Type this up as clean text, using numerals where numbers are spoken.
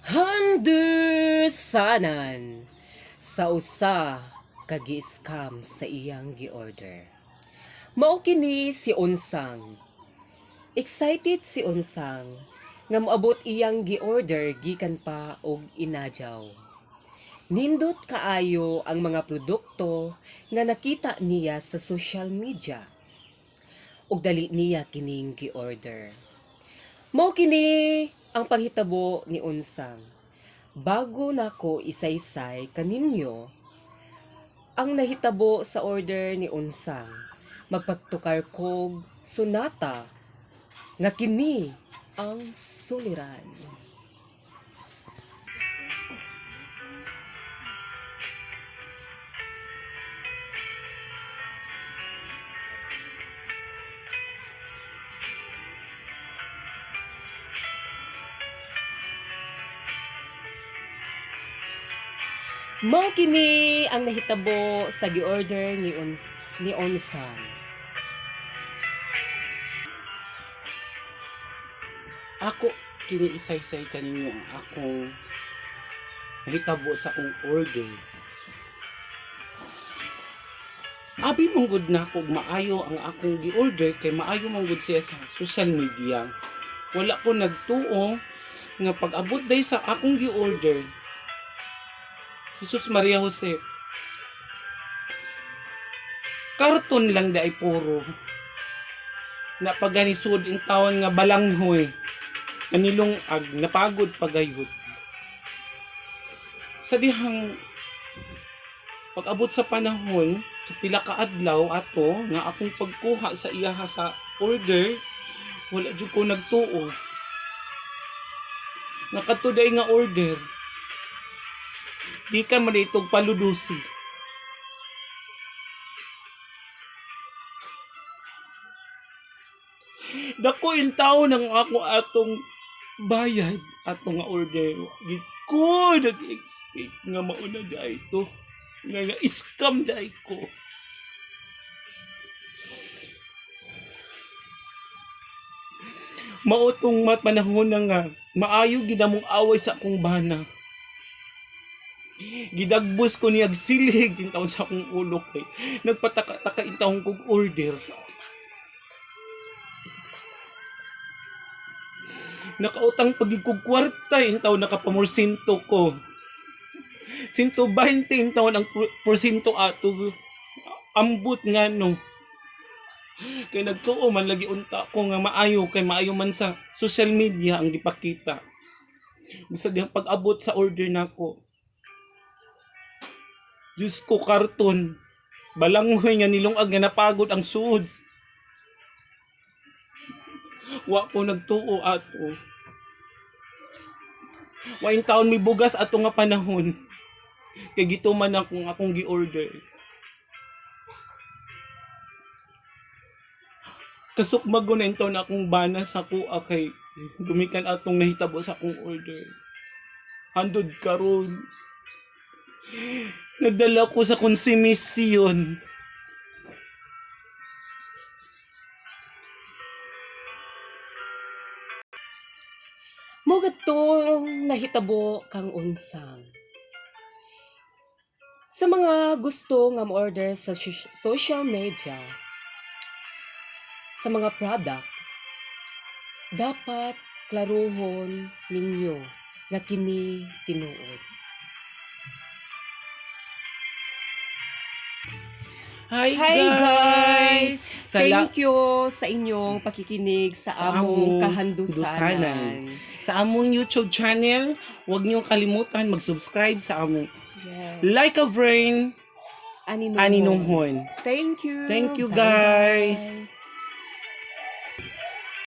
Handusanan sa usa ka gi-scam sa iyang gi-order. Mao kini si Unsang. Excited si Unsang nga moabot iyang gi-order gikan pa og inadyaw. Nindot kaayo ang mga produkto nga nakita niya sa social media ug dali niya kining gi-order. Mao kini ang panghitabo ni Unsang. Bago nako isaysay kaninyo ang nahitabo sa order ni Unsang, magpagtukar kog sunata nga kini ang suliran. Mao kini ang nahitabo sa gi-order ni Unsang. Ako kini isaysay kaninyo ang akong nahitabo sa akong order. Abi man gud na ako maayo ang akong gi-order kay maayo man gud siya sa social media. Wala ko nagtuo nga pag-abot day sa akong gi-order. Jesus Maria Jose. Karton lang day puro. Na pagganisud in taon nga balanghoy. Nanilong ag napagod pagayod. Sa dihang pag-abot sa panahon sa pila ka adlaw ato nga akong pagkuha sa iyaha sa order, wala jud ko nagtuo nga kadto day nga order di ka man itog paludusi. Dako in taon ang ako atong bayad ato nga order. Di ko nag-expect nga mauna di ito nga scam di ko. Mao tong mat panahon na nga maayo ginamong away sa akong bana. Gidagbos ko niyag silig in taon sa akong ulo kay nagpataka-taka in taon kog order. Nakautang pagig kog kwarta in taon, nakapamorsento ko. 120 in taon ang porsyento ato. Ambot nga no. Kay nagtuo man lagi unta ko nga maayo kay maayo man sa social media ang gipakita. Gusto dihang pag-abot sa order nako. Diyos ko, karton. Balanghoy nga nilungag nga napagod ang suod. Wa ko nagtuo ato. Wa taon may bugas ato nga panahon. Kay gituman akong akong gi-order. Kasukmag ko na taon akong bana sa kuha kay gumikan atong nahitabo sa akong order. Handod karon. Nagdala ko sa konsumisyon. Mao gatong nahitabo kang Unsang. Sa mga gusto nga mo-order sa social media sa mga product, dapat klaruhon ninyo nga kini tinuod. Hi, Hi guys! Sala- Thank you sa inyong pakikinig sa Sa among among kahandusanan. Sa among YouTube channel, huwag niyong kalimutan mag-subscribe sa among Like a Brain Aninunghon. Aninunghon. Thank you. Thank you, Bye-bye. guys.